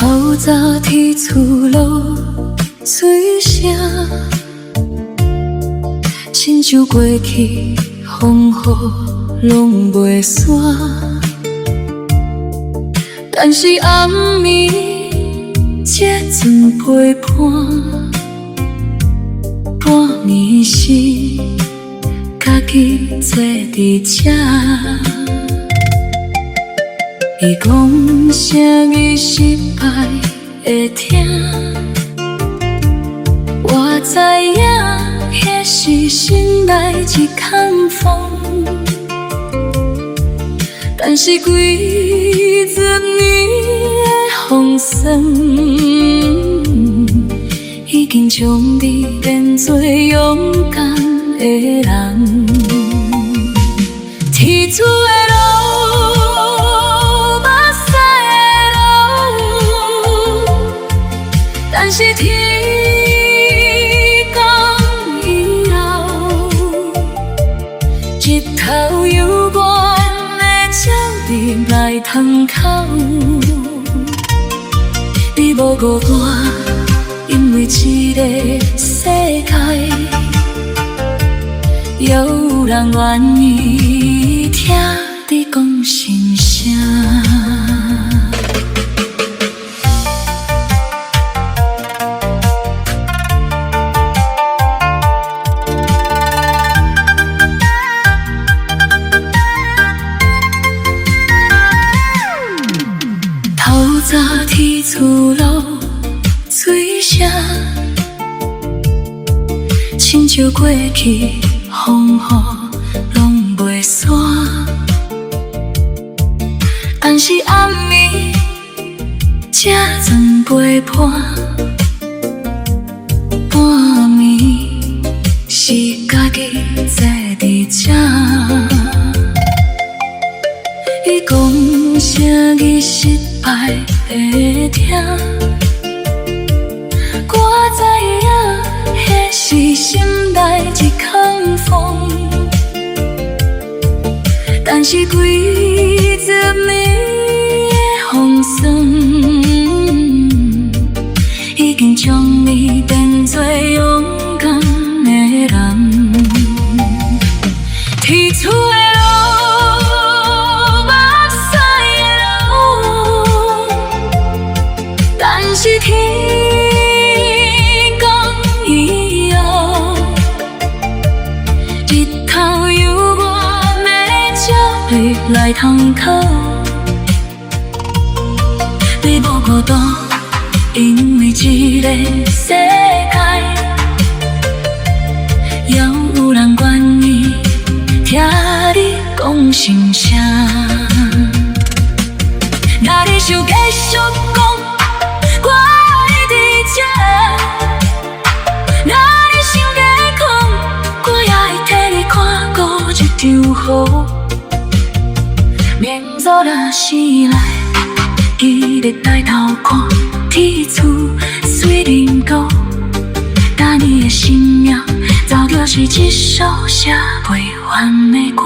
透早天厝落水聲，親像過去風雨攏袂散。但是暗暝這陣陪伴，半暝是家己坐佇遮。伊講啥伊失敗會疼，我知影彼是心內一空風。但是幾十年的風霜，已經將你變做勇敢的人。天厝的路，目屎的路，但是天光以後，日頭猶原會照入來窗口。你無孤單，因為這个世界，猶有人願意聽你講心聲。透早天厝落水聲，親像過去風雨攏袂散。但是暗暝這陣陪伴，半暝是家己坐佇這。伊講啥伊失敗會疼，我知影彼是心內一空風。但是幾十年的風霜，已經將你變做勇敢的人。天厝的路，目屎的路，但是天光以後，日頭猶原會照入來窗口。你無孤單，因為這个世界，猶有人願意聽你講心聲。若你想繼續講，我會佇這。若你想加講，我也會替你看顧這場雨。明早若醒來，記得抬頭看天厝水靈溝，今年的生命早就是一首寫袂完的歌。